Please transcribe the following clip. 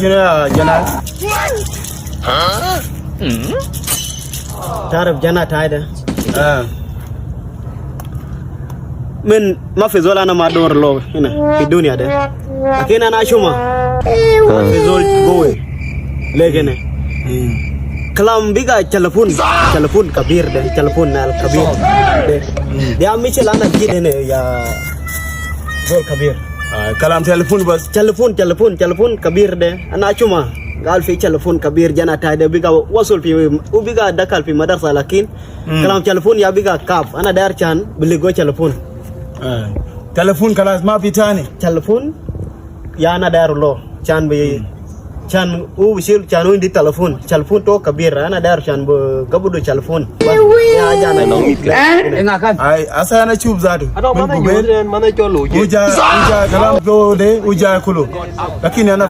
شنو يا جناي؟ تعرف جنى تاي ده؟ آه. من ما في زول انا ما ادور له هنا في الدنيا ده، لكن انا اشومه ما في زول قوي ليه هنا. كلام بقى تلفون، تلفون كبير ده، تلفون الكبير ده، ده مثل انا جيت هنا يا زول كبير. آه. كلام تلفون بس. تلفون، تلفون، تلفون كبير ده، انا اشومه قال في تلفون كبير، جنا تاي ده بقى وصل في وبقى دخل في مدرسة، لكن كلام تلفون يا بقى كاب، انا داير كان بلقوا تلفون. آه. تلفون خلاص، ما في تاني؟ تلفون يا انا داير له كان بي كان هو بيشيل، كان هو عندي تلفون، تلفون تو كبير، انا داير كان قبضو تلفون يا جانا. اي، هسه انا اشوف ذاته من قبل وجا وجا كلام ده وجا كله، لكن انا